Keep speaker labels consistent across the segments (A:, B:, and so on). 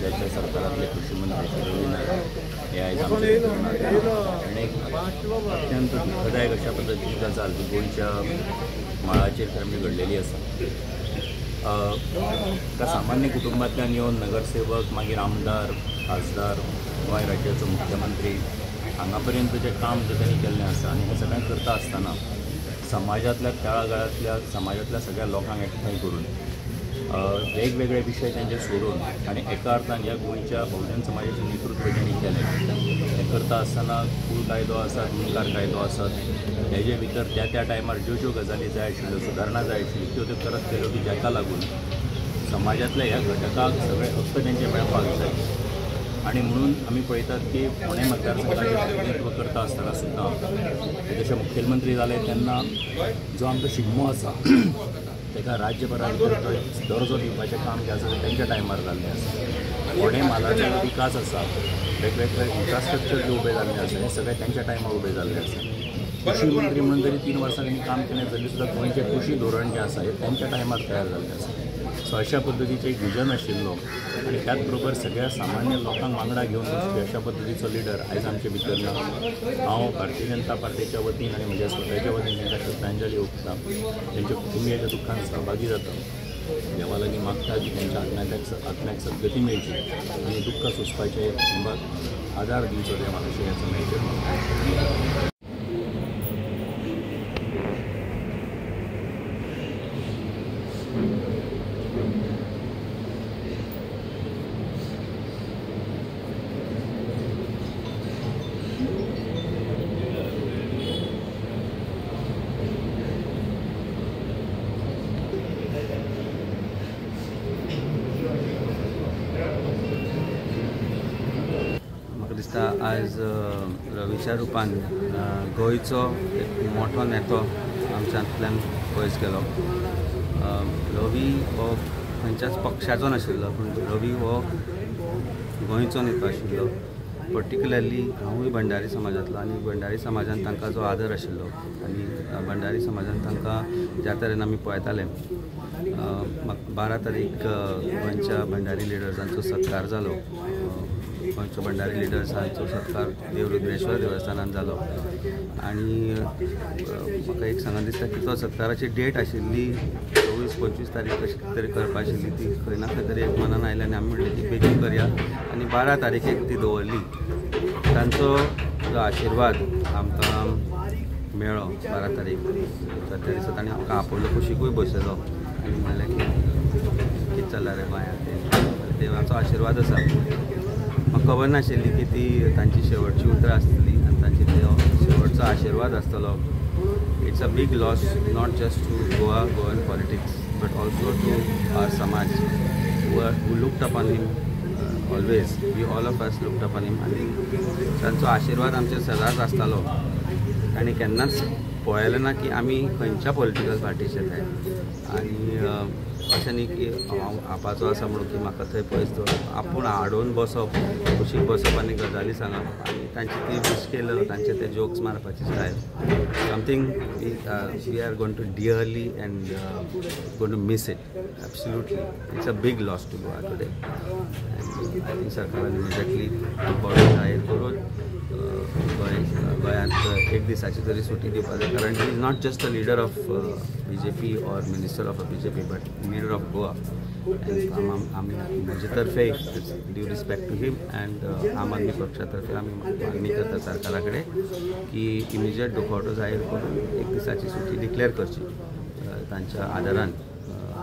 A: राज्याच्या सरकारांतले कृषी मंत्री श्री रवी नायक हे आयज आमचे आनी एक अत्यंत दुःखदायक अशा पद्दतीची गजाल ही गोंयच्या मळाचेर खरें म्हणजे घडलेली आसा. एका सामान्य कुटुंबांतल्यान येवन नगरसेवक, मागीर आमदार, खासदार, गोंय राज्याचो मुख्यमंत्री हांगा पर्यंत जें काम जें तांणी केल्लें आसा आनी हें सगळें करता आसतना समाजांतल्या तळागाळांतल्या समाजांतल्या सगळ्या लोकांक एकठांय करून वेगवेगळे विशय तांचे सोडून आनी एका अर्थान ह्या गोंयच्या बहुजन समाजाचें नेतृत्व तांणी केलें. हें करता आसतना कूळ कायदो आसा, गुणकार कायदो आसात, हेजे भितर त्या त्या टायमार ज्यो ज्यो गजाली जाय आशिल्ल्यो, सुदारणा जाय आशिल्ल्यो त्यो त्यो करत गेल्यो की जाका लागून समाजांतल्या ह्या घटकाक सगळे हक्क तांचे मेळपाक जाय. आनी म्हणून आमी पळयतात की फोंडें मतदारसंघाचें प्रतिनिधित्व करता आसतना सुद्दां ते जशे मुखेलमंत्री जाले तेन्ना जो आमचो शिगमो आसा ताका राज्यभरा भितर दर्जो दिवपाचें काम जें आसा तें तेंच्या टायमार जाल्लें आसा. फोंडें म्हालाचो जो विकास आसा, वेगवेगळे इन्फ्रास्ट्रक्चर जें उबें जाल्लें आसा हें सगळें तेंच्या टायमार उबें जाल्लें आसा. कृषी मंत्री म्हणून जरी 3 वर्सां तांणी काम केलें तरी सुद्दां गोंयचें कृषी धोरण जें आसा हें तेंच्या टायमार तयार जाल्लें आसा. सो अशा पद्दतीचें एक विजन आशिल्लो आनी त्याच बरोबर सगळ्या सामान्य लोकांक वांगडा घेवन वचपी अशा पद्दतीचो लिडर आयज आमचे भितर ना. हांव भारतीय जनता पार्टीच्या वतीन आनी म्हज्या स्वताच्या वतीन तांकां श्रद्धांजली ओंपता, तांच्या कुटुंबियाच्या दुख्खान सहभागी जाता, देवा लागीं मागता की तांच्या आत्म्याक सद्गती मेळची आनी दुख्ख सोंसपाचें आदार दिवचो देवान अशें ह्या समयाचेर मागता.
B: दिसता आज रवीच्या रुपान गोंयचो एक मोठो नेतो आमच्यांतल्यान पयस गेलो. रवी हो खंयच्याच पक्षाचो नाशिल्लो, पूण रवी हो गोंयचो नेतो आशिल्लो. पर्टिक्युलरली हांवूय भंडारी समाजांतलो आनी भंडारी समाजान तांकां जो आदर आशिल्लो आनी भंडारी समाजान तांकां ज्या तरेन आमी पळयताले, 12 तारीख गोंयच्या भंडारी लिडर्सांचो सत्कार जालो. गोंयचो भंडारी लिडर्सांचो सत्कार देव रुद्रेश्वर देवस्थानान जालो आनी म्हाका एक सांगन दिसता की तो सत्काराची डेट आशिल्ली 24-25 तारीख कशी तरी करपा आशिल्ली, ती खंय ना खंय तरी एक मनान आयली आनी आमी म्हणलें की बेगीन करया आनी 12 तारखेक ती दवरली. तांचो जो आशिर्वाद आमकां मेळ्ळो 12 तारीख त्या दिसा तांणी आमकां आपयलो, कुशीकूय बसयलो आनी म्हणलें की कितें चल्लां रे गोंयांत, ते देवाचो आशिर्वाद आसा. म्हाका खबर नाशिल्ली की ती तांची शेवटची उतरां आसतली आनी तांची तो शेवटचो आशिर्वाद आसतलो. It's a big loss not just to Goa, Goan politics, but also to our samaj who looked upon him always. We all of us looked upon him आनी तांचो आशिर्वाद आमचेर सदांच आसतालो. तांणी केन्नाच पळयलें ना की आमी खंयच्या पॉलिटिकल पार्टीचे ते, आनी अशें न्ही की हांव आपाचो आसा म्हणून की म्हाका थंय पयस दवरप, आपूण हाडून बसप, कुशीक बसप आनी गजाली सांगप आनी तांची ती मिसकेल, तांचे ते जोक्स मारपाची style, something we are going to dearly and going to miss it absolutely. It's a big loss to Goa today. I think सरकारान इमिजिएटली बॉडी जाहीर करून गोंयांत एक दिसाची तरी सुटी दिवपाक जाय, कारण he is not just a leader of BJP or minister of a BJP but leader of Goa. आमी म्हजे तर्फे due respect to him and Aam Aadmi पक्षा तर्फे आमी मागणी करता सरकारा कडेन की इमिजिएट दुखवटो जाहीर करून एक दिसाची सुटी डिक्लेअर करची तांच्या आदारान.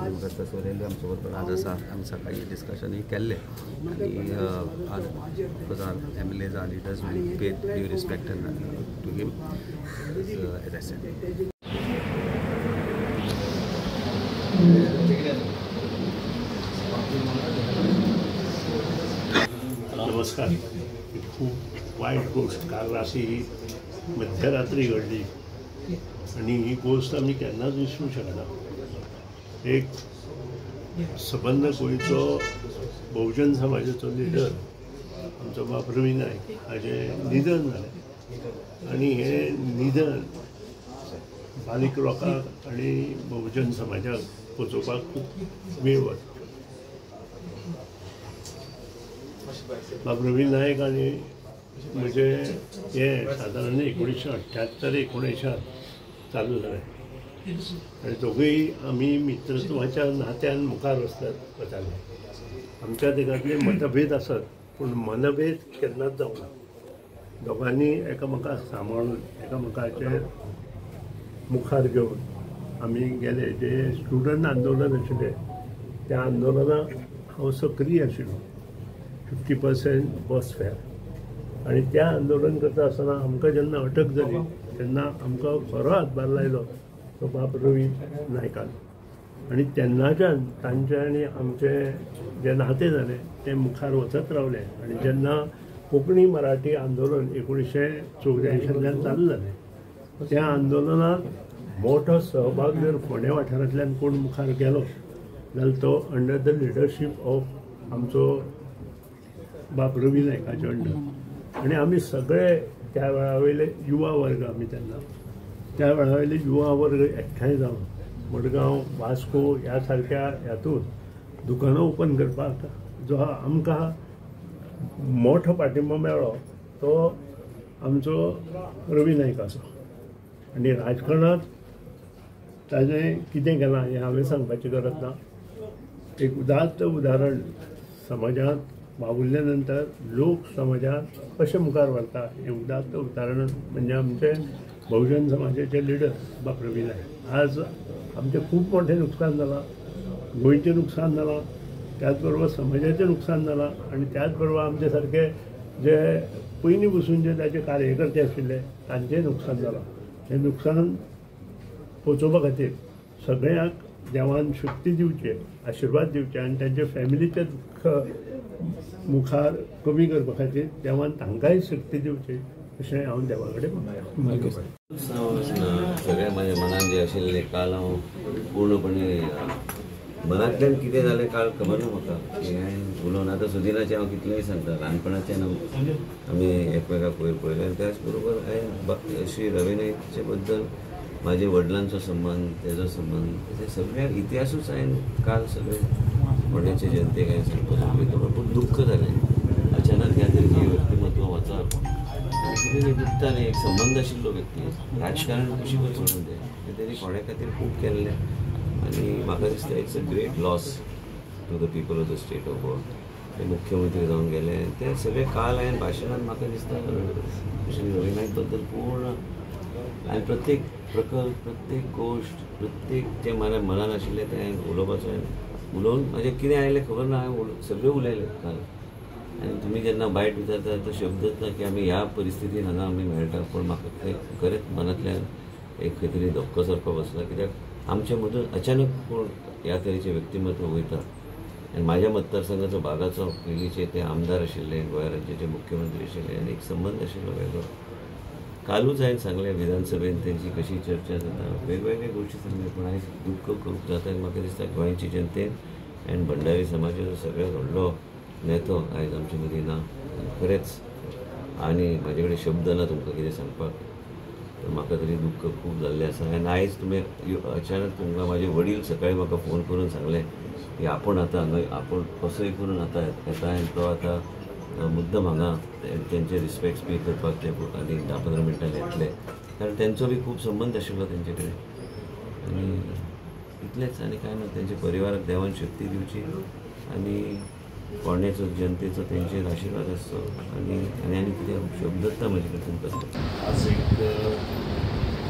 B: आमकां सोरेल आमचे बरोबर आज आसा, आमी सकाळी डिस्कशनूय केल्लें आनी M L As are leaders will pay due respect to him as I said.
C: नमस्कार. खूप वाईट गोष्ट काल अशी मध्यरात्री घडली आणि ही गोष्ट आम्ही केन्नाच विसरूं शकना. एक सबंद गोंयचो बहुजन समाजाचो लिडर आमचो बाब रवी नायक हाजें निधन जालें आनी हें निधन बारीक लोकांक आनी बहुजन समाजाक पचोवपाक खूब वेळ वता. बाब रवी नायक आनी म्हजें हें सादारण 1978 79 चालू जालें आनी दोगूय आमी मित्रत्वाच्या नात्यान मुखार वताले. आमच्या देगांतले मतभेद आसत पूण मनभेद केन्नाच जावंक ना. दोगांनी एकामेकाक सांबाळून एकामेकाचे मुखार घेवन आमी गेले. जे स्टुडंट आंदोलन आशिल्लें त्या आंदोलनाक हांव सक्रीय आशिल्लो. 50% बस फेर आनी त्या आंदोलन करता आसतना आमकां जेन्ना अटक जाली तेन्ना आमकां बरो हातभार लायलो तो बाब रवी नायकान. आनी तेन्नाच्यान तांचें आनी आमचें जें नातें जालें तें मुखार वचत रावलें. आनी जेन्ना कोंकणी मराठी आंदोलन 1984 चालू जालें त्या आंदोलनात मोठो सहभाग जर फोंडें वाठारांतल्यान कोण मुखार गेलो जाल्यार तो अंडर the leadership of आमचो बाब रवी नायकाचे अंडर. आनी आमी सगळे त्या वेळा वयले युवा वर्ग, आमी तेन्ना त्या वेळा वयले युवा वर्ग एकठांय जावन मडगांव, वास्को ह्या सारक्या हातूंत दुकानां ओपन करपाक जो आमकां मोठो पाठिंबो मेळ्ळो तो आमचो रवी नायकाचो. आनी राजकारणांत ताजें कितें केलां हें हांवें सांगपाची गरज ना. एक उदात्त उदाहरण समाजांत वावुरल्या नंतर लोक समाजांत कशें मुखार व्हरता हें उदात्त उदाहरण म्हणजे आमचे बहुजन समाजाचे लिडर बाब रवी नायक. आज आमचें खूब मोठें नुकसान जालां, गोंयचें नुकसान जालां, त्याच बरोबर समाजाचें नुकसान जालां आनी त्याच बरोबर आमचे सारके जे पयलीं बसून जे ताचे कार्यकर्ते आशिल्ले तांचें नुकसान जालां. हें नुकसान पोचोवपा खातीर सगळ्यांक देवान शक्ती दिवची, आशिर्वाद दिवचे आनी तांच्या फॅमिलीचें दुख्ख मुखार कमी करपा खातीर देवान तांकांय शक्ती दिवची अशें हांव देवा कडेन मागता.
D: सगळ्या म्हाज्या मनान जें आशिल्लें काल हांव पूर्णपणे मनांतल्यान कितें जालें काल खबर ना म्हाका की हांवें उलोवन. आतां सुदिनाचें हांव कितलेंय सांगता, ल्हानपणाच्यान आमी एकमेकाक पयर पळयलें. आनी त्याच बरोबर हांवें श्री रवी नायकचे बद्दल म्हाजे वडिलांचो संबंद, तेजो संबंद, तेजे सगळ्या इतिहासूच हांवें काल सगळे फोंडेचे जनतेक हांवें सांगपाचो पळयता. पूण दुख्ख जालें अचानक ह्या तरेचें व्यक्तिमत्व वचप कितें दुखता न्ही. एक संबंद आशिल्लो व्यक्ती राजकारण कुशीकच सोडून तें तेणी फोंड्या खातीर खूब केल्लें आनी म्हाका दिसता it's a great loss to the people of the state of Goa. ते मुख्यमंत्री जावन गेले ते सगळे काल हांवें भाशणान म्हाका दिसता श्री रवी नायक बद्दल पूर्ण आनी प्रत्येक प्रकल्प, प्रत्येक गोश्ट, प्रत्येक जें म्हाज्या मनान आशिल्लें तें हांवें उलोवपाचें. हांवें उलोवन म्हाजें कितें आयलें खबर ना, हांवें सगळें उलयलें काल. आनी तुमी जेन्ना बायट विचारता तो शब्दच ना की आमी ह्या परिस्थितीन हांगा आमी मेळटा. पूण म्हाका तें खरेंच मनांतल्यान एक खंय तरी धक्को सारको बसला, कित्याक आमचे मदून अचानक कोण ह्या तरेचें व्यक्तिमत्व वयता. आनी म्हाज्या मतदारसंघाचो भागाचो पयलींचे ते आमदार आशिल्ले, गोंय राज्याचे मुख्यमंत्री आशिल्ले आनी एक संबंद आशिल्लो वेगळो. कालूच हांवें सांगलें विधानसभेन तेंची कशी चर्चा जाता, वेगवेगळे गोश्टी सांगले. पूण आयज दुख्ख खूब जाता आनी म्हाका दिसता गोंयची जनतेन आनी भंडारी समाजाचो सगळ्यात व्हडलो नेतो आयज आमचे मदीं ना खरेंच. आनी म्हाजे कडेन शब्द ना तुमकां कितें सांगपाक, म्हाका तरी दुख्ख खूब जाल्लें आसा. आनी आयज तुमी अचानक तुमकां म्हाजे वडील सकाळीं म्हाका फोन करून सांगलें की आपूण आतां हांगा, आपूण कसोय करून आतां येता आनी तो आतां मुद्दम हांगा तेंचे रिस्पेक्ट पे करपाक ते आनी 10-15 मिनटां येतले, कारण तेंचो बी खूब संबंद आशिल्लो तेंचे कडेन. आनी इतलेंच आनी कांय ना. तेंच्या परिवाराक देवान शक्ती दिवची आनी फोंडेचो जनतेचो तेंचेर आशिर्वाद आसचो. आनी आनी आनी कितें शब्दच ना म्हजे कडेन तुमकां.
E: आज एक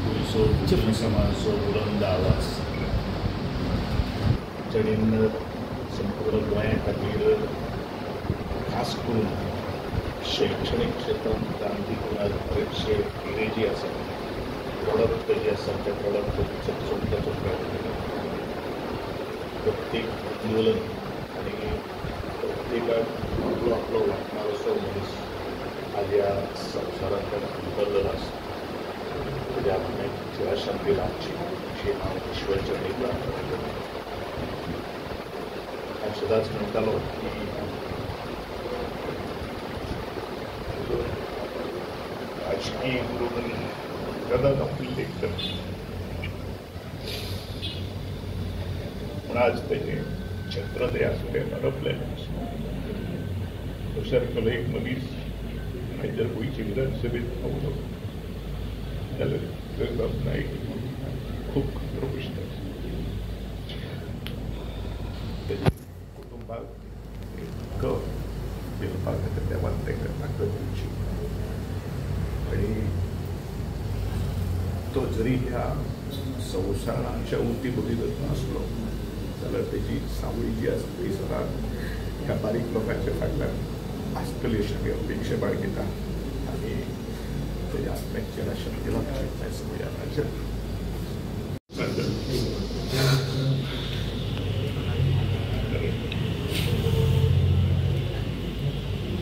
E: गोंयचो बहुजन समाजाचो बुलंद आवाज जेणेन संपूर्ण गोंया खातीर खास करून शैक्षणीक क्षेत्रांत क्रांती बरेचशे किडे जी आसा, प्रॉडक्ट जे आसा ते प्रॉडक्ट चमचोवपाचो प्रयत्न केला. प्रत्येक आंदोलन आनी प्रत्येकाक आपलो आपलो वाटणार असो मनीस आज ह्या संवसारांतल्यान अंतरलेलो आसा. ताज्या आत्म्याक चिरशांती लाभची अशी हांव ईश्वरचरणी प्रार्थना करता. हांव सदांच म्हणटालो की राजकीय गुरू सदांच आपली लेख करची, पूण आज तेजें क्षेत्र जें आसा तें हरपलेलें आसा. तो सारको एक मनीस आयज जर गोंयचे विधानसभेत पावलो जाल्यार रवीबाब नायक खूब प्रश्न ताच्या कुटुंबाक एक दिवपा खातीर देवान ताका ताकद दिवची आनी तो जरी ह्या संवसाराच्या उती बघितच नासलो जाल्यार तेजी सावळी जी आसा ती सदांच ह्या बारीक लोकांच्या फाटल्यान आसतली अशी आमी अपेक्षा बाळगिता आनी तेज्या आत्म्याक चिराशांती लाभची हेंच म्हज्या राज्यात.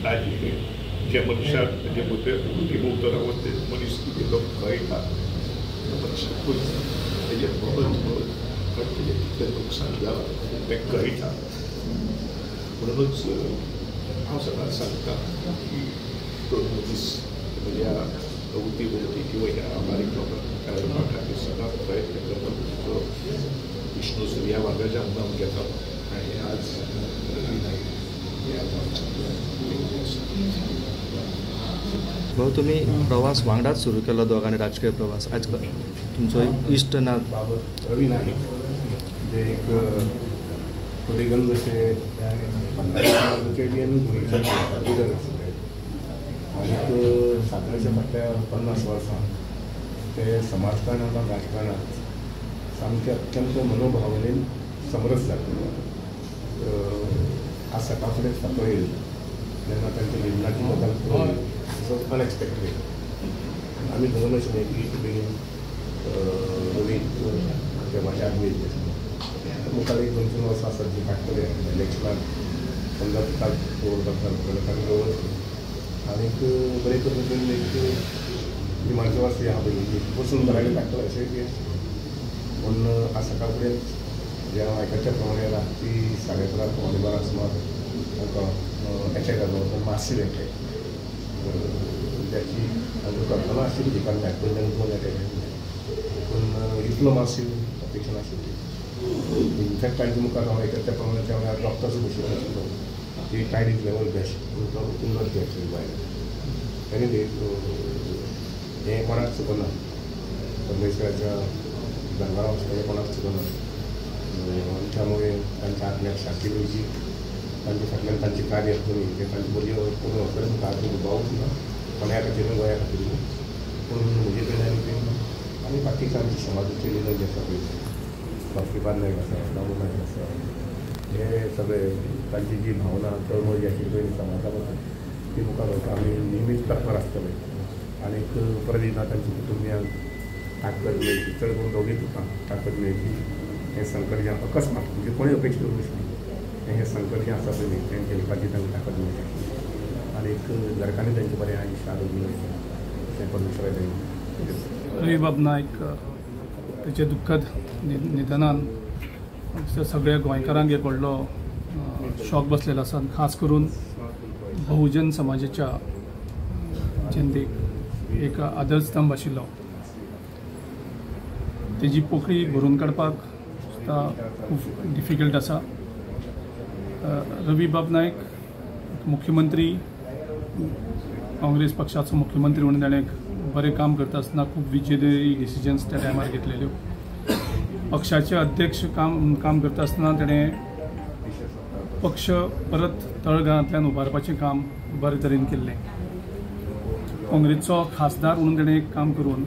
E: ताजी जे मनशाक जे भोंवतो रावत ते मनीस कितें तो कळटा त्या मनशाकूच तेजें महत्व तेजें कितलें नुकसान जालां तें कळटा. म्हणूनच हांव सदांच सांगता की तो मनीस म्हज्या अवती भोंवती किंवा ह्या बारीक लोकांक करपा खातीर सदांच प्रयत्न करता. तो विष्णू सूर्या वाघाच्या नांव घेता आनी आज रवी नायक ह्या
F: भाऊ, तुमी प्रवास वांगडाच सुरू केलो दोगांनी, राजकीय प्रवास. आज तुमचो इश्ट ना
G: बाब रवी नायक जे एक पॉलिटिकल जशे समाजाचे बी आनी गोंयचे लिडर आसले आनीक सादारणशे फाटल्या 50 वर्सां ते समाजकारणांत आनी राजकारणांत सामके अत्यंत मनोभावनेन समरस जाले. आज सकाळ फुडें फांतो येयलो तेन्ना तांच्या निधनाची गजाल पळोवन वॉज अनएक्सपेक्टेड. आमी धरून आशिल्लें की बेगीन रवी देवाच्या आदमी येतले. मुखार एक 2-3 वर्सां आसात जी काडटले इलेक्शनाक समजा ताक दवरपाक जाल्यार ताका दवरतले आनीक बरे पद्दतीन एक निमाणचे वर्स आहा पळय बसून बऱ्याक काडटले अशें की. पूण आज सकाळ फुडें जें हांव आयकच्या प्रमाणे राती 11:30 11:45 सुमार तांकां एटॅक जालो, मासीव एटॅक ज्याची तांकां कल्पना आशिल्ली कारण पयलीं 2 एटॅक आशिल्ले पूण इतलो मासीव अपेक्षा नाशिल्ली. इनफॅक्ट तांच्या मुखार हांव आयकता त्या प्रमाणे त्या वेळार डॉक्टर्स बशिल्लो आशिल्लो की ट्रायड is level best पूण तो उन्नत एक्चुअली भायर. एनीवे हें कोणाक चुकना, परमेश्वराच्या दरबारा वचपाचें हें कोणाक चुकना. त्यामुळे तांच्या आत्म्याक शांती मेळची, तांच्या फाटल्यान तांचें कार्य आसतलें तें तांचे बरी करून वचपाचें म्हाका आजून दुबावूच ना, कोणा खातीर गोंया खातीर. पूण म्हजे कडल्यान आनी बाकीचे आमचे समाजाचे लिडर जे आसा पळय, बाकीबाब नायक आसा, दामू नायक आसा, हे सगळे तांची जी भावना तळमळ जी आशिल्ली पळय समाजा बद्दल ती मुखार वता. आमी नेहमीच तत्पर आसतले आनीक परत एकदां तांच्या कुटुंबियांक ताकद मेळची, चड करून दोगूय तुका ताकद मेळची. हें संकट जें अकस्मात म्हणजे कोणूय अपेक्षा करूंक नाशिल्ली हें संकट जें आसा पळय तें झेलपाची तांकां ताकद मेळची आनीक घरकान्नी तांचें बरें आयुश्य आरोग्य मेळचें अशें परमेश्वरा कडेन.
H: रवीबाब नायक ताचे दुख्खद निधनान सगळ्या गोंयकारांक एक व्हडलो शॉक बसलेलो आसा. खास करून बहुजन समाजाच्या जनतेक एक आदरस्तंभ आशिल्लो. तेजी पोकळी भरून काडपाक सुद्दां खूब डिफिकल्ट आसा. रवीबाब नायक मुख्यमंत्री, काँग्रेस पक्षाचो मुख्यमंत्री म्हणून ताणें बरें काम करता आसतना खूब विजनरी डिसिजन्स त्या टायमार घेतलेल्यो. पक्षाचे अध्यक्ष काम करता आसतना ताणें पक्ष परत तळघरांतल्यान उबारपाचें काम बरे तरेन केल्लें. काँग्रेसचो खासदार म्हणून ताणें एक काम करून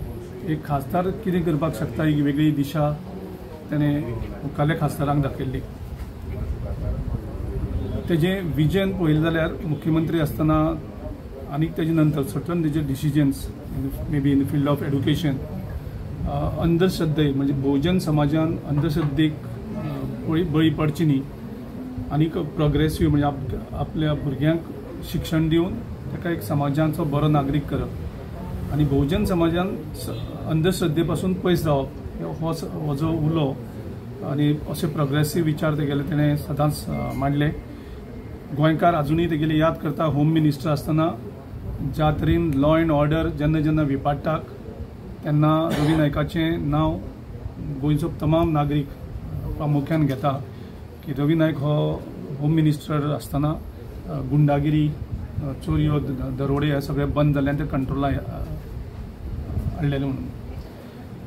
H: एक खासदार कितें करपाक शकता एक वेगळी दिशा ताणें मुखाल्ल्या खासदारांक दाखयल्ली. तेजें विजन पळयलें जाल्यार मुख्यमंत्री आसतना आनी तेजे नंतर सर्टन तेजे decisions may be in the field of education अंधश्रद्धे म्हणजे बहुजन समाजान अंधश्रद्धेक बळी पडची न्ही आनीक प्रोग्रेसीव म्हणजे आपल्या भुरग्यांक शिक्षण दिवन ताका एक समाजाचो बरो नागरीक करप आनी बहुजन समाजान अंधश्रद्धे पासून पयस रावप हो जो उलो आनी अशे प्रोग्रेसीव विचार तेगेले तेणें सदांच मांडले. गोंयकार आजुनूय तेगेली याद करता. होम मिनिस्टर आसतना ज्या तरेन लॉ एंड ऑर्डर जेन्ना जेन्ना विपाडटाक तेन्ना रवी नायकाचें नांव गोंयचो तमाम नागरीक प्रामुख्यान घेता की रवी नायक हो होम मिनिस्टर आसतना गुंडागिरी चोरयो दरोडे हे सगळे बंद जाले आनी ते कंट्रोला हाडलेले म्हणून.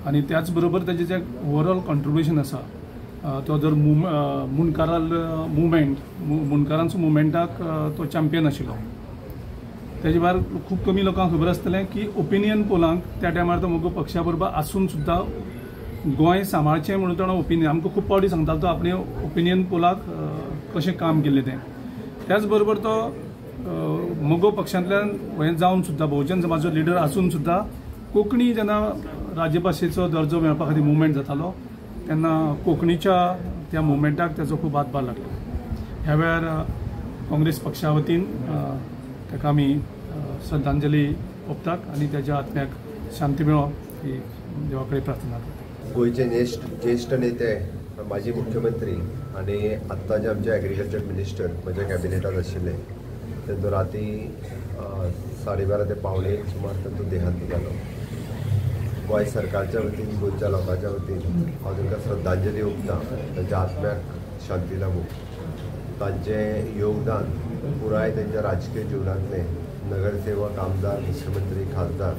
H: आनी त्याच बरोबर ताजें जें ओवरऑल कॉन्ट्रिब्युशन आसा तो जर मुंडकाराल मुवमेंट मुंडकारांचो मुवमेंटाक तो चॅम्पियन आशिल्लो. तेजे भायर खूब कमी लोकांक खबर आसतलें की ओपिनियन पोलांक त्या टायमार तो मगो पक्षा बरोबर आसून सुद्दां गोंय सांबाळचें म्हणून ताणें ओपिनियन आमकां खूब फावटी सांगतालो तो आपणे ओपिनियन पोलाक कशें काम केल्लें तें. त्याच बरोबर तो मगो पक्षांतल्यान हें जावन सुद्दां बहुजन समाजाचो लिडर आसून सुद्दां कोंकणी जेन्ना राजभाशेचो दर्जो मेळपा खातीर मुवमेंट जातालो तेन्ना कोंकणीच्या त्या मुवमेंटाक ताचो खूब हातभार लागलो. ह्या वेळार काँग्रेस पक्षा वतीन ताका आमी श्रद्धांजली ओंपतात आनी ताच्या आत्म्याक शांती मेळो ही देवा कडेन प्रार्थना करता.
I: गोंयचे ज्येष्ठ नेते माजी मुख्यमंत्री आनी आत्ताचे आमचे एग्रीकल्चर मिनिस्टर म्हज्या कॅबिनेटात आशिल्ले तेंचो राती 12:30 ते 12:45 सुमार तांचो देहांत जालो. गोंय सरकारच्या वतीन गोंयच्या लोकांच्या वतीन हांव तांकां श्रद्धांजली ओंपता. तांच्या आत्म्याक शांती लाबूं. तांचें योगदान पुराय तांच्या राजकीय जिवनांतलें नगरसेवक, आमदार, मुख्यमंत्री, खासदार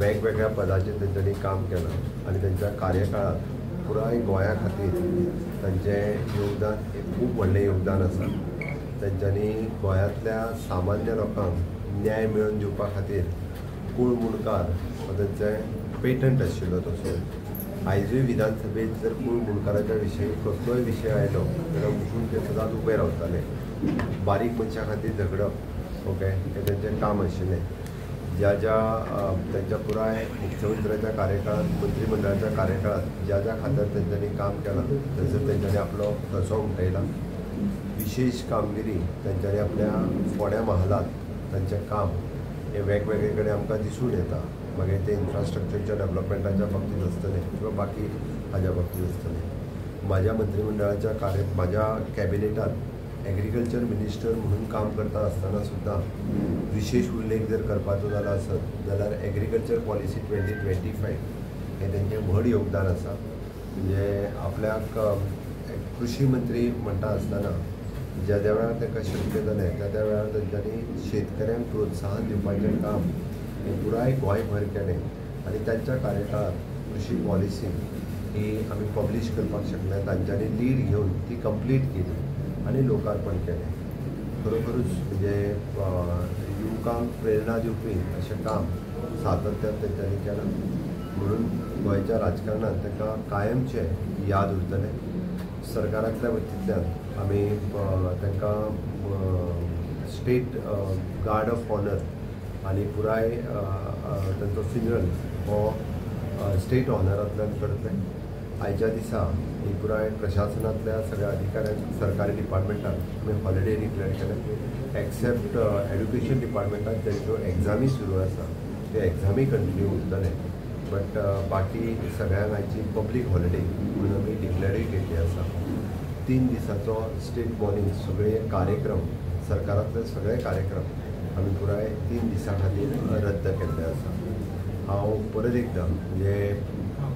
I: वेगवेगळ्या पदाचेर तेंच्यांनी काम केलां आनी तांच्या कार्यकाळांत पुराय गोंया खातीर तांचें योगदान एक खूब व्हडलें योगदान आसा. तांच्यांनी गोंयांतल्या सामान्य लोकांक न्याय मेळोवन दिवपा खातीर कूळ मुंडकार हो तांचें पेटंट आशिल्लो तसो. आयजूय विधानसभेत जर कूळ मुंडकाराच्या विशयी कसलोय विशय आयलो जाल्यार उठून ते सदांच उबे रावताले. बारीक मनशां खातीर झगडप ओके हें तांचें काम आशिल्लें. ज्या ज्या तांच्या पुराय मुख्यमंत्र्याच्या कार्यकाळांत मंत्रीमंडळाच्या कार्यकाळांत ज्या ज्या खात्यार तेंच्यांनी काम केलां थंयसर तेंच्यांनी आपलो ठसो उमटयला. विशेष कामगिरी तेंच्यांनी आपल्या फोंड्या महालांत तांचें काम हें वेगवेगळे कडेन आमकां दिसून येता. मागीर ते इन्फ्रास्ट्रक्चरच्या डेवलपमेंटाच्या बाबतींत आसतलें किंवा बाकी हाज्या बाबतींत आसतलें. म्हाज्या मंत्रीमंडळाच्या म्हाज्या कॅबिनेटांत एग्रीकल्चर मिनिस्टर म्हणून काम करता आसतना सुद्दां विशेष उल्लेख जर करपाचो जाला आसत जाल्यार एग्रीकल्चर पॉलिसी 2025 हें तेंचें व्हड योगदान आसा. म्हणजे आपल्याक कृषी मंत्री म्हणटा आसतना ज्या ज्या वेळार तांकां शक्य जालें त्या त्या वेळार तेंच्यांनी शेतकऱ्यांक प्रोत्साहन दिवपाचें काम हें पुराय गोंयभर केलें आनी तांच्या कार्यकाळांत कृषी पॉलिसी ही आमी पब्लीश करपाक शकले. तांच्यांनी लीड घेवन ती कंप्लीट केली आनी लोकार्पण केलें. खरोखरूच म्हणजे युवकांक प्रेरणा दिवपी अशें काम सातत्यान तेंच्यांनी केलां म्हणून गोंयच्या राजकारणांत तांकां कायमचें याद उरतलें. सरकारांतल्या वतींतल्यान आमी तांकां स्टेट गार्ड ऑफ ऑनर आनी पुराय तांचो फ्युनरल हो स्टेट ऑनरांतल्यान करतले. आयच्या दिसा ही पुराय प्रशासनांतल्या सगळ्या अधिकाऱ्यांक सरकारी डिपार्टमेंटाक आमी हॉलिडे डिक्लेअर केले एक्सेप्ट एड्युकेशन डिपार्टमेंटाक ज्यांच्यो एग्जामी सुरू आसा त्यो एग्जामी कंटिन्यू उरतले बट बाकी सगळ्यांक आयची पब्लीक हॉलिडे म्हणून आमी डिक्लेअरूय केल्ली आसा. 3 दिसाचो स्टेट मॉर्निंग सगळे कार्यक्रम सरकारांतले सगळे कार्यक्रम आमी पुराय 3 दिसां खातीर रद्द केल्ले आसा. हांव परत एकदां म्हणजे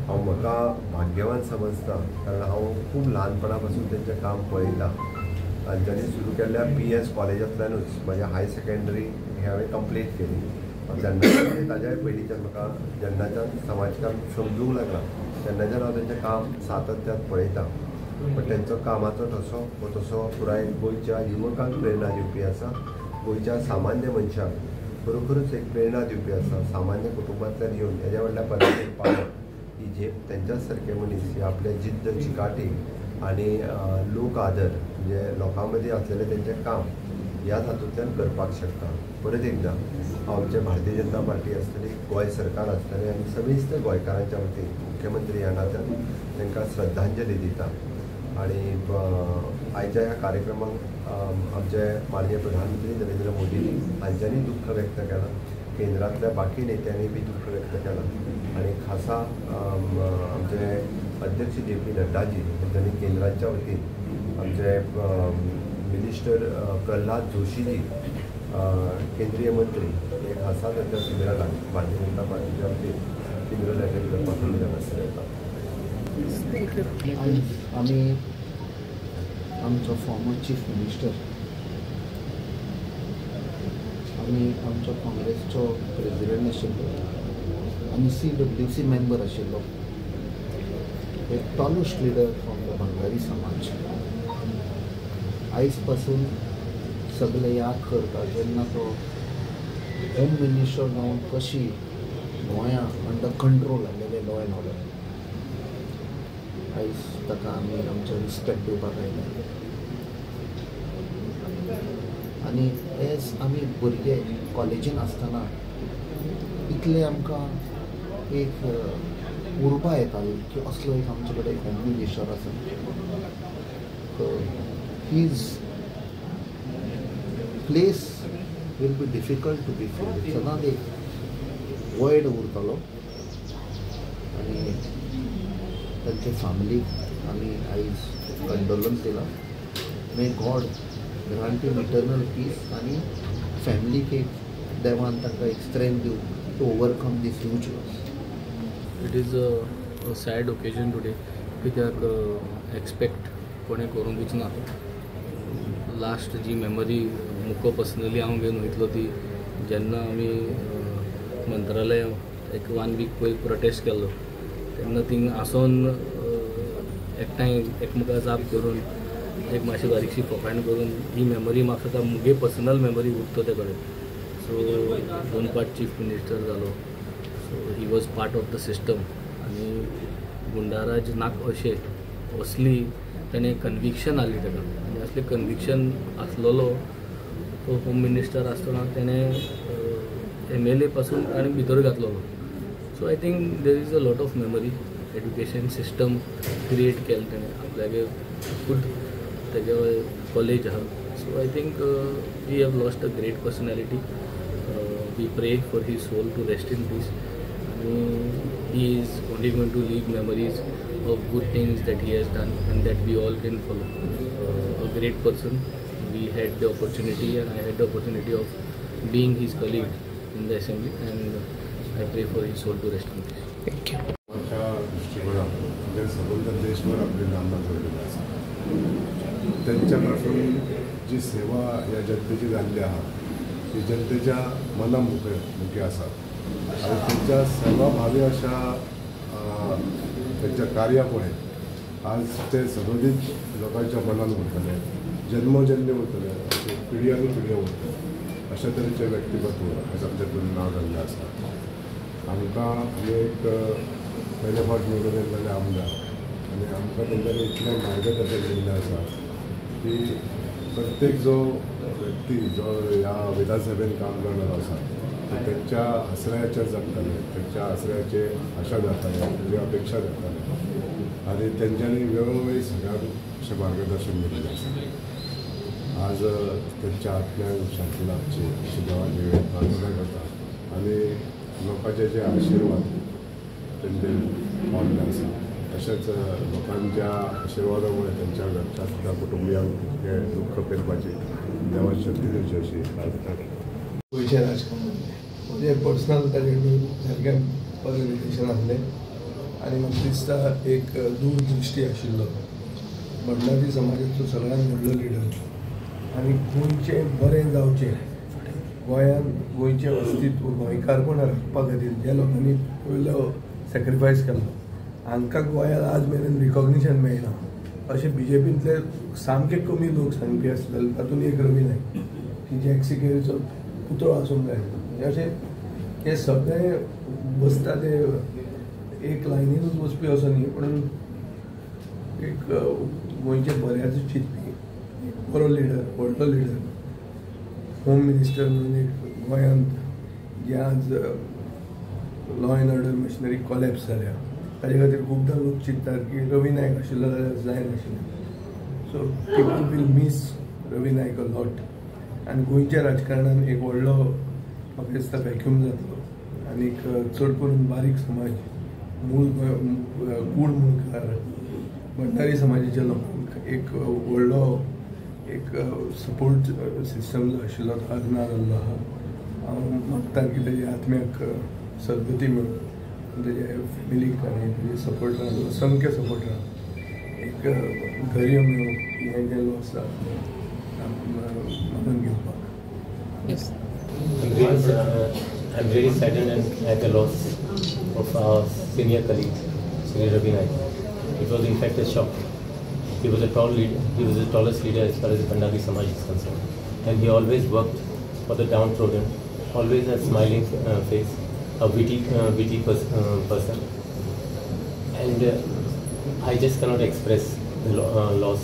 I: हांव म्हाका भाग्यवान समजता कारण हांव खूब ल्हानपणा पासून तेंचें काम पळयतां. तांच्यांनी सुरू केल्ल्या PS कॉलेजांतल्यानूच म्हज्या हायर सेकेंडरी हें हांवें कंप्लीट केली. जेन्ना ताज्याय पयलींच्यान म्हाका जेन्नाच्यान समाजकाम समजूंक लागलां तेन्नाच्यान हांव तेंचें काम सातत्यान पळयतां. पण तेंचो कामाचो ठसो हो तसो पुराय गोंयच्या युवकांक प्रेरणा दिवपी आसा. गोंयच्या सामान्य मनशाक खरोखरूच एक प्रेरणा दिवपी आसा. सामान्य कुटुंबांतल्यान येवन हेज्या व्हडल्या पदाचेर पावप ही झेप तेंच्याच सारके मनीस हे आपले जिद्द, चिकाटी आनी लोक आदर म्हणजे लोकां मदीं आसलेलें तेंचें काम ह्याच हातूंतल्यान करपाक शकता. परत एकदां हांव आमचे भारतीय जनता पार्टी आसतली, गोंय सरकार आसतलें आनी समेस्त गोंयकारांच्या वतीन मुख्यमंत्री ह्या नात्यान तांकां श्रद्धांजली दिता. आनी आयच्या ह्या कार्यक्रमाक आमचे माननीय प्रधानमंत्री नरेंद्र मोदींनी हांच्यांनी दुख्ख व्यक्त केलां, केंद्रांतल्या बाकी नेत्यांनी बी दुख्ख व्यक्त केलां आनी खासा आमचे अध्यक्ष जे.पी. नड्डाजी तांच्यांनी केंद्राच्या वतीन आमचे मिनिस्टर प्रल्हाद जोशीजी केंद्रीय मंत्री हे खासा तांच्या फिनरलाक भारतीय जनता पार्टीच्या वतीन फिनरल अटेंड करपाक हांगासर येता.
J: आमी आमचो फॉर्मर चीफ मिनिस्टर आनी आमचो काँग्रेसचो प्रेजिडेंट आशिल्लो आनी CWC member आशिल्लो, एक tallest leader from the Bhandari समाज. आयज पासून सगळे याद करता जेन्ना तो होम मिनिस्टर जावन कशी गोंया अंडर कंट्रोल आसलेले लॉ एंड ऑर्डर. आयज ताका आमी आमचो रिस्पेक्ट दिवपाक आयले आनी एज आमी भुरगे कॉलेजीन आसतना इतले आमकां एक उर्बा येताली की असलो एक आमचे कडेन होम मिनिस्टर आसा. His place will be difficult to be filled. सदांच एक वॉयड उरतलो आनी तांचे फॅमिलीक आमी आयज कंडोलन्स दिलां. May God grant him eternal peace आनी फॅमिलीक एक देवान तांकां एक स्ट्रेंथ दिवं to overcome this huge loss.
K: It is a sad occasion today कित्याक एक्सपेक्ट कोणें करूंकूच ना. लास्ट जी मेमरी मुको पर्सनली हांव घेवन वयतलो ती जेन्ना आमी मंत्रालय एक 1 वीक पयलीं प्रोटेस्ट केल्लो तेन्ना थिंग आसोन एकठांय एकमेका जाप करून एक मातशी बारीकशी फकाण करून ही मेमरी म्हाका आतां मुगे पर्सनल मेमरी उरता ते कडेन. सो 2 पार्ट चीफ मिनिस्टर जालो, so he was part of the system आनी गुंडाराज नाक अशें असली ताणें कन्विक्शन आहली ताका आनी असलें कन्विक्शन आसलेलो तो होम मिनिस्टर आसतना ताणें MLA पासून ताणें भितर घातलेलो. So I think there is a lot of memory. Education system create केलें ताणें आपल्यागे खूद तेजे कॉलेज आहा. So I think we have lost a great personality. We pray for his soul to rest in peace. आनी he is only going to leave memories of good things that he has done and that we all can follow. A great person. We had the opportunity and I had the opportunity of being his colleague in the assembly and I pray for his soul to rest in peace.
F: Thank you.
G: दृष्टिकोनात म्हणजे सबंद देशभर आपले नामना जोडलेली आसा. त्यांच्यापासून जी सेवा ह्या जनतेची जाल्ली आहा ती जनतेच्या मना मुखे आसा आनी त्यांच्या सेवाभावी अशा त्यांच्या कार्यामुळे आज ते सदोदीत लोकांच्या मनान उरतले, जन्मजन्य उरतले, अशे पिढ्यान पिढ्यो उरतले. अशा तरेचें व्यक्तिमत्व आज आमच्या नांव जाल्लें आसा. आमकां आमी एक पयले फावट निवडून येयल्ले आमदार आनी आमकां तेंच्यांनी इतलें मार्गदर्शन दिल्लें आसा की प्रत्येक जो व्यक्ती जो ह्या विधानसभेन काम करणार आसा तेंच्या आश्रयाचेर जगताले, तेंच्या आश्रयाचे आशा धरताले, तेंची अपेक्षा धरताले आनी तेंच्यांनी वेळोवेळी सगळ्यांक अशें मार्गदर्शन दिल्लें आसा. आज तेंच्या आत्म्याक शांती लाभची अशी देवाची प्रार्थना करता आनी लोकांचे जे आशिर्वाद तेंचे पावल्ले आसा तशेंच लोकांच्या आशिर्वादामुळे तेंच्या घरच्या सुद्दां कुटुंबियांक हे दुख्ख पेलपाची देवान शक्ती दिवची अशी प्रार्थना करता.
L: गोंयचें राजकारण म्हजें पर्सनल ताजे कडेन सारकें बरें रिलेशन आसलें आनी म्हाका दिसता एक दूरदृश्टी आशिल्लो भंडारी समाजाचो सगळ्यांत व्हडलो लिडर आनी गोंयचें बरें जावचें, गोंयांत गोंयचें अस्तित्व गोंयकारपण राखपा खातीर ज्या लोकांनी पयलो सॅक्रिफायस केल्लो हांकां गोंयांत आज मेरेन रिकॉग्निशन मेळना अशें बीजेपींतले सामके कमी लोक सांगपी आसले तातूंत एक रवी नायक की जॅक सिकेरीचो पुतळो आसूंक जाय. म्हणजे अशें हे सगळे बसता ते एक लायनीनूच वचपी असो न्ही, पूण एक गोंयच्या बऱ्याचो चिंतपी एक बरो लिडर, व्हडलो लिडर, होम मिनिस्टर म्हणून एक गोंयांत जे आज law and order machinery collapse जाल्या ताजे खातीर खुबदां लोक चिंततात की रवी नायक आशिल्लो जाल्यार जायनाशिल्लें. So people will miss Ravi Naik a lot आनी गोंयच्या राजकारणान एक व्हडलो म्हाका दिसता व्हॅक्यूम जातलो आनीक चड करून बारीक समाज, मूळ कूळ मुळकार, भंडारी समाजाच्या लोकांक एक व्हडलो एक सपोर्ट सिस्टम जो आशिल्लो तो आज ना जाल्लो आहा. हांव मागता की तेज्या आत्म्याक सद्गती मेळूं, तेज्या फॅमिलीक आनी तेजे सपोर्टरांक, असंख्य सपोर्टरांक एक धैर्य मेळूं की हें जें लॉस मानून घेवपाक.
M: I'm really saddened and at the loss of our senior colleague, Shri Ravi Naik. It was in fact a shock. He was a tall leader. He was the tallest leader as far as the Bhandari Samaj is concerned, and he always worked for the downtrodden, always a smiling face, a witty person. And I just cannot express the loss.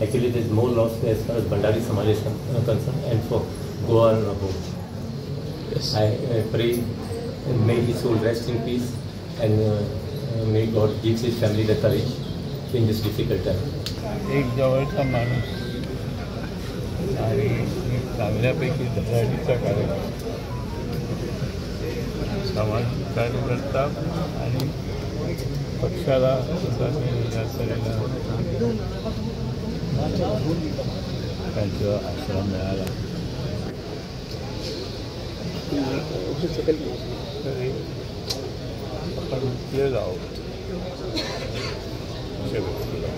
M: Actually, there is more loss as far as Bhandari Samaj is concerned, and for Goa and above. Yes. I pray may his soul rest in peace, and may God give his family the courage in this difficult time.
N: एक जवळचा माणूस आणि एक चांगल्यापैकी धडाडीचा कार्यकर्ता, समाज कार्यकर्ता आणि पक्षाला सुद्धा या तऱ्हेनं त्यांचा आश्रम मिळाला. आपण म्हटलेलो आहोत अशा व्यक्तीला.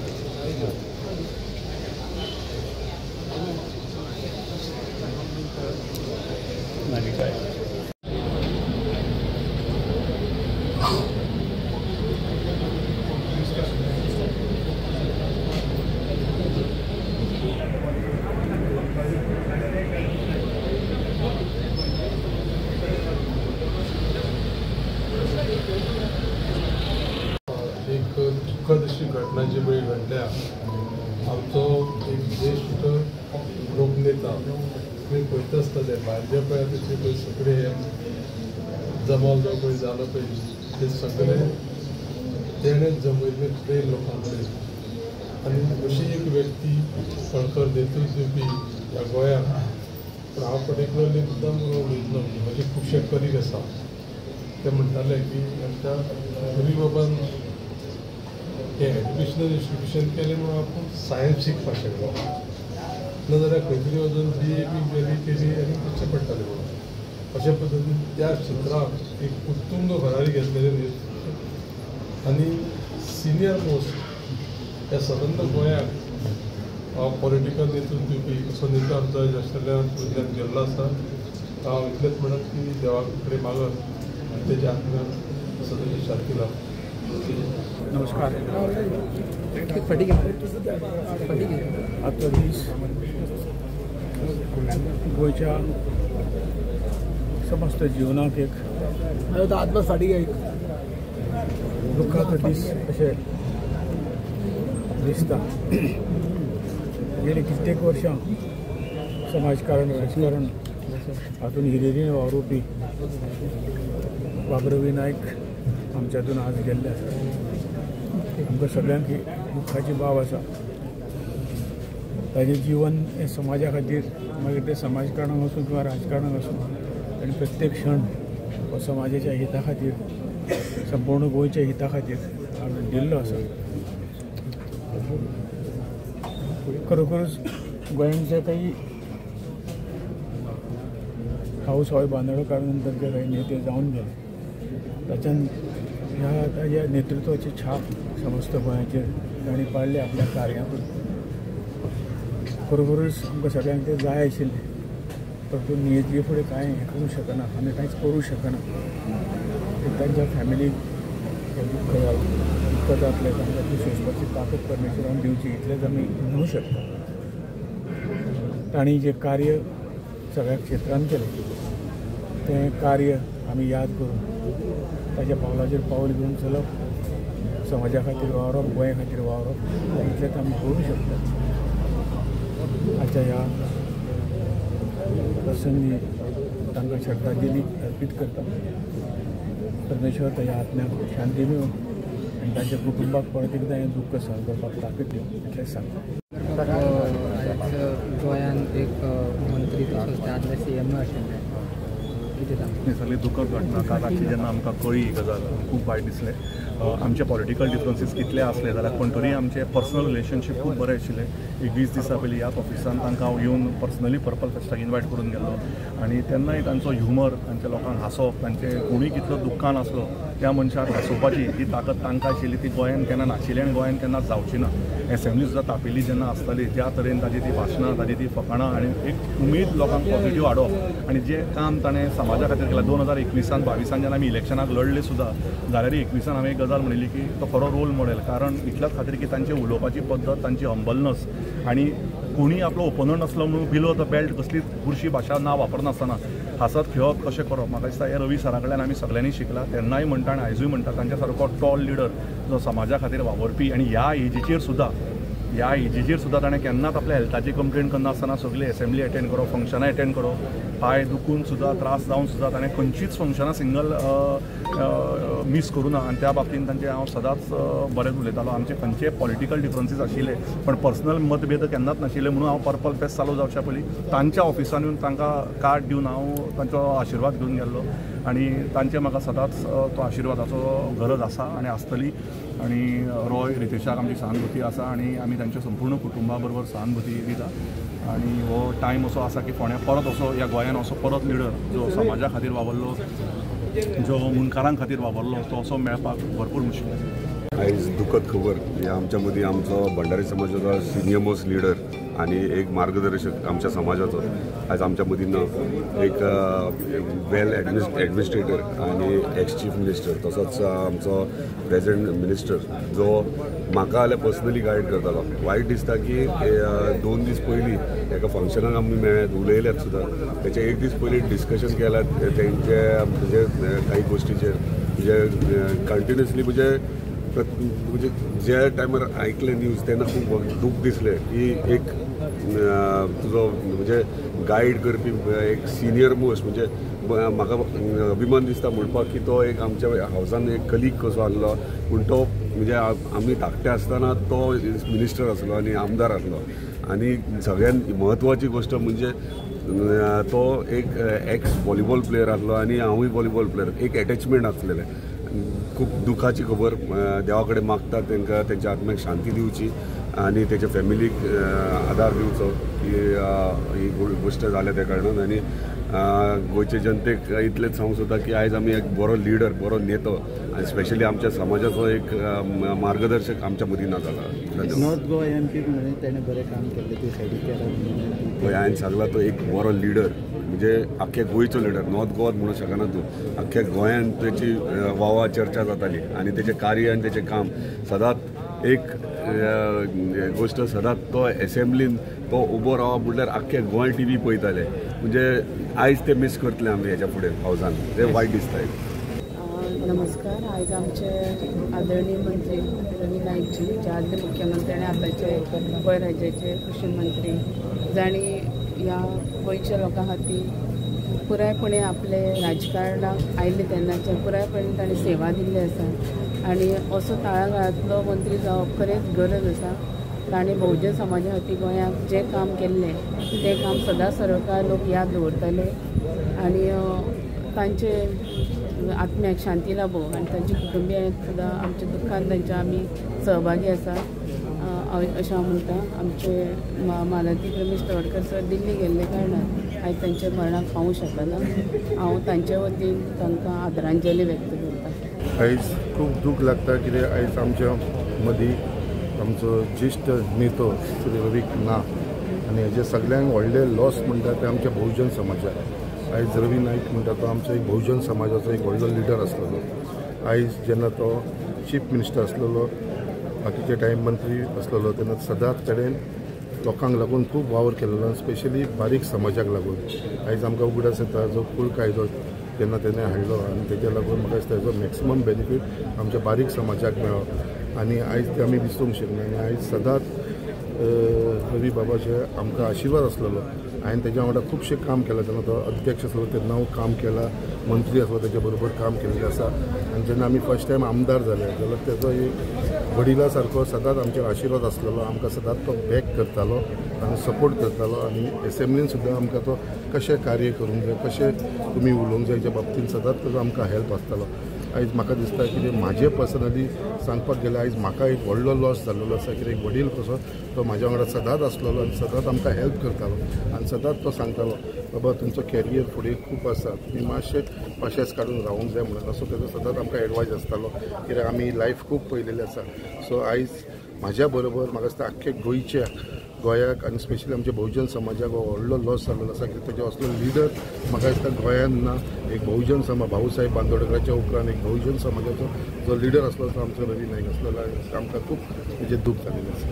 N: आणि काय
O: एक दुःखद अशी घटना जी पळय घडल्या. आमचो एक ज्येश्ठ लोकनेता तुमी पळयता आसतले भायर जे पळय आतां जे पळय सगळे जमाव जो पळय जालो पळय ते सगळे तेणें जमयल्ले प्रेम लोकां कडेन. आनी अशी एक व्यक्ती कणखर नेतृत्व दिवपी ह्या गोंयांत. पूण हांव पर्टिक्युलरली मुद्दाम उलयतलो म्हणजे म्हजे खुबशे कलीग आसा ते म्हणटाले की आमच्या रवी बाबान हें एज्युकेशनल इन्स्टिट्यूशन केलें म्हणून आपूण सायन्स शिकपाक शकलो, ना जाल्यार खंय तरी वचून बी ए बी एम ए केली आनी करचें पडटालें म्हणून. अशा पद्दतीन त्या क्षेत्राक एक उत्तुंग भरारी घेतलेलें नेतृत्व आनी सिनियर मोस्ट ह्या सबंद गोंयाक पॉलिटिकल नेतृत्व दिवपी असो नेता आमचो आशिल्ल्या वयल्यान गेल्लो आसा. हांव इतलेंच म्हणत की देवा कडेन मागत आनी तेच्या आत्म्याक सदांची शांती लाभ.
H: नमस्कार. आजचो दीस गोंयच्या समस्त जीवनाक एक दुःखाचो दीस अशें दिसता. गेली कित्येक वर्षां समाजकारण राजकारण हातून हिरिरीन वावरुपी बाब रवी नायक आमच्यातून आज गेल्ले आसा. आमकां सगळ्यांक ही दुख्खाची बाब आसा. ताजें जीवन हें समाजा खातीर, मागीर तें समाजकारणाक आसूं किंवा राजकारणाक आसूं, आनी प्रत्येक क्षण हो समाजाच्या हिता खातीर, संपूर्ण गोंयच्या हिता खातीर हांवें दिल्लो आसा. खरोखरच गोंयांत जे काही हाऊस हॉय बांदोडकार नंतर जे काही नेते जावन गेले ताच्यान ह्या ताज्या नेतृत्वाची छाप समस्त गोंयाचेर तांणी पाडली आपल्या कार्याकून. खरोखरच आमकां सगळ्यांक तें जाय आशिल्लें, परंतु नियती फुडें कांय हें करूंक शकना, आमी कांयच करूंक शकना. तांच्या फॅमिलीक हें दुख्ख जालां, दुख्ख जातलें, तांकां ती सोंसपाची ताकद परमेश्वरान दिवची इतलेंच आमी म्हणूं शकता. तांणी जें कार्य सगळ्या क्षेत्रांत केलें तें कार्य आमी याद करून ताच्या पावलाचेर पावल घेवन चलप, समाजा खातीर वावरप, गोंया खातीर वावरप, इतलेंच आमी करूंक शकता. आजच्या ह्या प्रसंगी तांकां श्रद्धांजली अर्पीत करता. परमेश्वर ताच्या आत्म्याक शांती मेळूं आनी तांच्या कुटुंबाक परत एकदां हें दुख्ख सहन करपाक ताकद दिवं इतलेंच सांगता.
P: गोंयांत एक मंत्री तसोच ते आदले सीएम आशिल्ले, कितें सांगता?
E: सगळी दुखद घटना काल रातची जेन्ना आमकां कळ्ळी ही गजाल खूब वायट दिसलें. आमचे पॉलिटिकल डिफरन्सीस कितले आसले जाल्यार पूण तरी आमचे पर्सनल रिलेशनशीप खूब बरें आशिल्लें. एक 20 दिसां पयलीं ह्याच ऑफिसान तांकां हांव येवन पर्सनली पर्पल फेस्टाक इनवायट करून गेल्लो आनी तेन्नाय तांचो ह्युमर, तांच्या लोकांक हांसप, तांचे कोणूय कितलो दुख्खान आसलो
Q: त्या मनशाक हांसोवपाची ही ताकद तांकां आशिल्ली ती गोंयान केन्ना नाशिल्ली आनी गोंयान केन्ना जावची ना. एसेंब्ली सुद्दां तापिल्ली जेन्ना आसताली ज्या तरेन ताजी ती भाशणां, ताजी ती फकाणां आनी एक उमेद लोकांक पॉझिटीव हाडप आनी जें काम ताणें समाजा खातीर केलां 2021 22 जेन्ना आमी इलेक्शनाक लढले सुद्दां जाल्यार 21 हांवें एक गजाल म्हणिल्ली की तो खरो रोल मॉडेल, कारण इतल्याच खातीर की तांची उलोवपाची पद्दत, तांची हंबलनस आनी कोणी आपलो ओपोनंट आसलो म्हणून बिलो the belt कसलीच बुरशी भाशा ना वापरनासतना हांसत खेळप कशें करप, म्हाका दिसता हे रवी सरा कडल्यान आमी सगळ्यांनी शिकला. तेन्नाय म्हणटा आनी आयजूय म्हणटा तांच्या सारको टॉल लिडर जो समाजा खातीर वावरपी आनी ह्या एजीचेर सुद्दां ताणें केन्नाच आपल्या हेल्थाची कंप्लेन करनासतना सगळी एसेंब्ली एटेंड करप, फंक्शनां एटेंड करप, पांय दुखून सुद्दां त्रास जावन सुद्दां ताणें खंयचीच फंक्शनां सिंगल मीस करूं ना आनी त्या बाबतीन तांचे हांव सदांच बरेंच उलयतालो. आमचे खंयचे पॉलिटिकल डिफरन्सीस आशिल्ले पण पर्सनल मतभेद केन्नाच नाशिल्ले म्हणून हांव पर्पल फेस्ट चालू जावच्या पयलीं तांच्या ऑफिसान येवन तांकां कार्ड दिवन हांव तांचो आशिर्वाद घेवन गेल्लो आनी तांचे म्हाका सदांच तो आशिर्वादाचो गरज आसा आनी आसतली. आनी रॉय रितेशाक आमची सहानुभूती आसा आनी आमी तांच्या संपूर्ण कुटुंबा बरोबर सहानुभूती दिता आनी हो टायम असो आसा की फोंड्या परत असो ह्या गोंयान असो परत लिडर जो समाजा खातीर वावरलो, जो मुंडकारां खातीर वावरलो तो असो मेळपाक भरपूर मुश्कील आसा.
R: आयज दुखद खबर की आमच्या मदीं आमचो भंडारी समाजाचो सिनियर मोस्ट लिडर आनी एक मार्गदर्शक आमच्या समाजाचो आयज आमच्या मदीं ना. एक वेल एडमिनिस्ट्रेटर आनी एक्स चीफ मिनिस्टर तसोच आमचो प्रेजेंट मिनिस्टर जो म्हाका जाल्यार पर्सनली गायड करतालो. वायट दिसता की 2 दीस पयलीं एका फंक्शनाक आमी मेळ्ळ्यात, उलयल्यात सुद्दां, तेच्या 1 दीस पयलीं डिस्कशन केलां तेंचे म्हणजे काही गोश्टीचेर म्हणजे कंटिन्युअसली म्हणजे म्हणजे ज्या टायमार आयकलें न्यूज तेन्ना खूब दूख दिसलें की एक तुजो म्हणजे गायड करपी एक सिनियर मोस्ट म्हणजे म्हाका अभिमान दिसता म्हणपाक की तो एक आमच्या हावसान एक कलीग कसो आसलो, पूण तो म्हणजे आमी धाकटे आसतना तो मिनिस्टर आसलो आनी आमदार आसलो. आनी सगळ्यान म्हत्वाची गोश्ट म्हणजे तो एक एक्स वॉलीबॉल प्लेयर आसलो आनी हांवूय वॉलीबॉल प्लेयर, एक एटॅचमेंट आसलेलें. खूब दुखाची खबर, देवा कडेन मागता तांकां तेंच्या आत्म्याक शांती दिवची आनी तेच्या फॅमिलीक आदार दिवचो की ही गोश्ट जाल्या त्या कारणान. आनी गोंयचे जनतेक इतलेंच सांगूंक सोदता की आयज आमी एक बरो लिडर, बरो नेतो आनी स्पेशली आमच्या समाजाचो एक मार्गदर्शक आमच्या मदीं ना जाला.
J: नॉर्थ गोवा एम पी म्हणून ताणें बरें काम केल्लें, ती सायडीक
R: हय हांवें सांगलां तो एक बरो लिडर म्हणजे आख्ख्या गोंयचो लिडर, नॉर्थ गोवात म्हणूंक शकना तूं, आख्ख्या गोंयांत तेची वावा चर्चा जाताली आनी तेचें कार्य आनी तेचें काम सदांच एक गोश्ट सदांच तो एसेंब्लीन तो उबो रावप म्हणल्यार आख्खे गोंय टी व्ही पळयताले. म्हणजे आयज ते मीस करतले आमी हेच्या फुडें हावसान, ते वायट दिसता.
S: नमस्कार. आयज आमचे आदरणीय मंत्री रवी नायकजी, जे आदले मुख्यमंत्री आनी आतांचे गोंय राज्याचे कृशी मंत्री, जांणी ह्या गोंयच्या लोकां खातीर पुरायपणे आपले राजकारणाक आयले तेन्नाच्यान पुरायपणे तांणी सेवा दिल्ली आसा आनी असो तळागाळांतलो मंत्री जावप खरेंच गरज आसा. ताणें बहुजन समाजा खातीर गोंयांत जें काम केल्लें तें काम सदां सरकार लोक याद दवरतले आनी तांचे आत्म्याक शांती लाभो आनी तांचे कुटुंबियांक सुद्दां आमच्या दुख्खान तांच्या आमी सहभागी आसा अशें हांव म्हणटा. आमचे मानादीक रमेश तवडकर सर दिल्ली गेल्ले कारणान आयज तांच्या मरणाक पावूंक शकना. हांव तांचे वतीन तांकां आदरांजली व्यक्त करता.
T: आयज खूब दूख लागता कित्याक आयज आमच्या मदीं आमचो ज्येश्ठ नेतो श्री रवी ना आनी हेजे सगळ्यांक व्हडलें लॉस म्हणटा तें आमच्या बहुजन समाजाक. आयज रवी नायक म्हणटा तो आमचो एक बहुजन समाजाचो एक व्हडलो लिडर आसलेलो. आयज जेन्ना तो चीफ मिनिस्टर आसलेलो, बाकीचे टायम मंत्री आसलेलो, तेन्ना सदांच कडेन लोकांक लागून खूब वावर केलेलो, स्पेशली बारीक समाजाक लागून. आयज आमकां उगडास येता जो कुळ कायदो जेन्ना तेणें हाडलो आनी तेज्या लागून म्हाका दिसता हेजो मॅक्सिमम बेनिफीट आमच्या बारीक समाजाक मेळ्ळो आनी आयज ते आमी विसरूंक शकना. आनी आयज सदांच रवी बाबाचे आमकां आशिर्वाद आसलेलो. हांवें तेज्या वांगडा खुबशें काम केलां. जेन्ना तो अध्यक्ष आसलो तेन्ना हांव काम केलां, मंत्री आसलो तेज्या बरोबर काम केल्लें आसा. आनी जेन्ना आमी फर्स्ट टायम आमदार जाले जाल्यार तेजो एक वडिला सारको सदांच आमचेर आशिर्वाद आसलेलो, आमकां सदांच तो बॅक करतालो आनी सपोर्ट करतालो. आनी एसेंब्लीन सुद्दां आमकां तो कशें कार्य करूंक जाय, कशें तुमी उलोवंक जाय हेच्या बाबतींत सदांच ताजो आमकां हेल्प आसतालो. आयज म्हाका दिसता कितें म्हाजें पर्सनली सांगपाक गेल्यार आयज म्हाका एक व्हडलो लॉस जाल्लो आसा कित्याक एक वडील कसो तो म्हाज्या वांगडा सदांच आसलेलो आनी सदांच आमकां हेल्प करतालो आनी सदांच तो सांगतालो बाबा तुमचो कॅरियर फुडें खूब आसा, तुमी मातशें पाशेंस काडून रावूंक जाय म्हणून असो तेजो सदांच आमकां एडवायज आसतालो कित्याक आमी लायफ खूब पळयलेली आसा. सो आयज म्हाज्या बरोबर म्हाका दिसता आख्खे गोंयच्या गोंयाक आनी स्पेशली आमच्या बहुजन समाजाक हो व्हडलो लॉस जाल्लो आसा कित्याक तेजो असलो लिडर म्हाका दिसता गोंयांत ना. एक बहुजन समाज भाऊसाहेब बांदोडकराच्या उपरांत एक बहुजन समाजाचो जो लिडर आसलो तो आमचो रवी नायक आसलेलो. आमकां खूब तेजें दूख जालेलें आसा.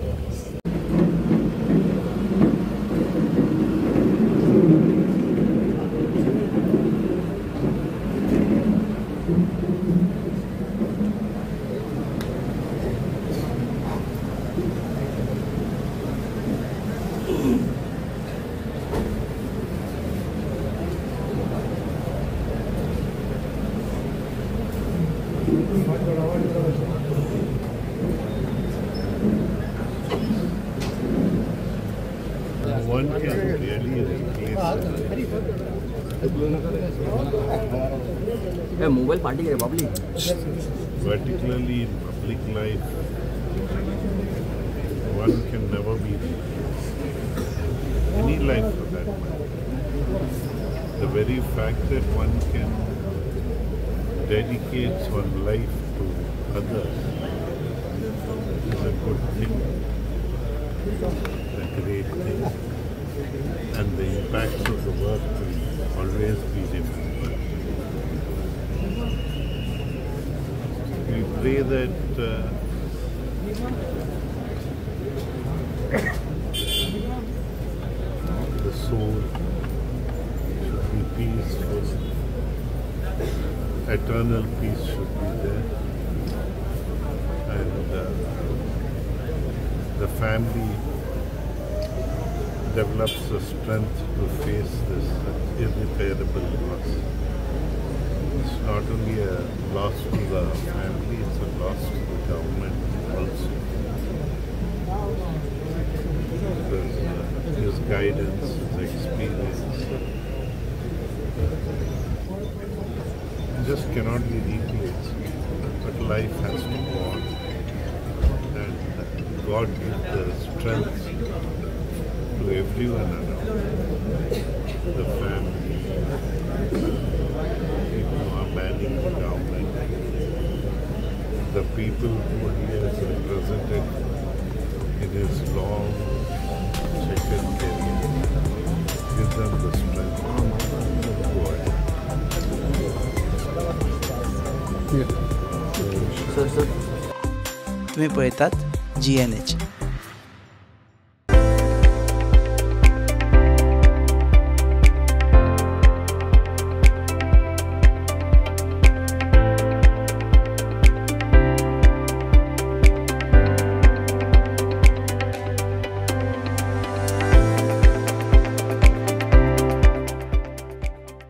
C: One can really replace.
P: Mobile party करे Babli.
C: Particularly in public life, one can never be replaced. Any life for that matter. The very fact that one can dedicate one's life to others is a good thing, a great thing, and the impact of the work will always be remembered. We pray that the soul should be peaceful, eternal peace should be there, and the family develops the strength to face this irreparable loss. It's not only a loss to the family, it's a loss to the government also. Because his guidance, his experience just cannot be replaced. But life has to go on, and God gives the strength to everyone around, the family, people who are manning the government, the people who he has represented in his long checkered career. Give them the strength to go ahead.
P: Sir, sir.
U: तुम्ही पळयतात GNH.